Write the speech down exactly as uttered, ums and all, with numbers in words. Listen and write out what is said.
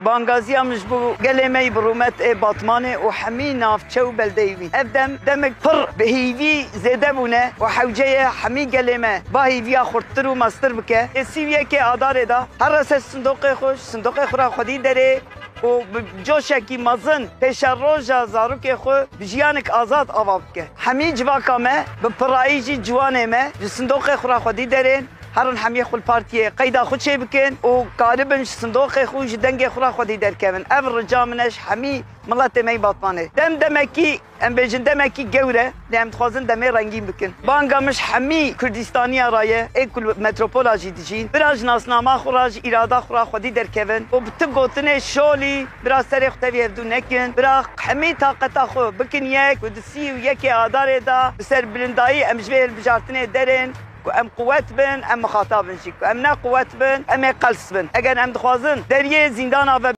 Bangaziya min ji bo gelê me yî bi rûmet ê Batmanê û hemî navçe û beldeyê wî. Ev dem demek pir bi hêvî zêde bûne û hewce ye hemî gelê me ba hêviya xurttir û mestir bike. Ê sî û yekê Adarê de here ser sindoqê xwe, ji sindoqê xwe re xwedî derê û bi coşekî mezin pêşeroja zarokê xwe bi jiyanek azad ava bike. Hemî civaka me, bi pirayî jî ciwanê me ji sindoqê xwe re xwedî derên. Herin hemiyê xwe li partiyê qeyda xwe çêbikin û karibin ji sindoqê xwe û ji dengê xwe re xwedî derkevin. Ev rica min e ji hemî miletê me yî Batmanê. Dem demekî, em bêjin demekî gewr e, lê em dixwazin demê rengîn bikin. Banga min ji hemî Kurdistaniya re ye, ê ku li metropola jî dijîn. Bira ji nasnama xwe re, ji îrada xwe re xwedî derkevin û bi ti gotinê şolî, bira serê xwe tevî hevdû nekin. Bira hemî taqeta xwe bikin yek, ku di sî û yekê Adarê de bi serbilindayî em ji vê hilbijartinê derên. Ku em quwet bin, em mixatab in jî. Ku em ne quwet bin, em ê qels bin. Eger em dixwazin deriyê zîndana ve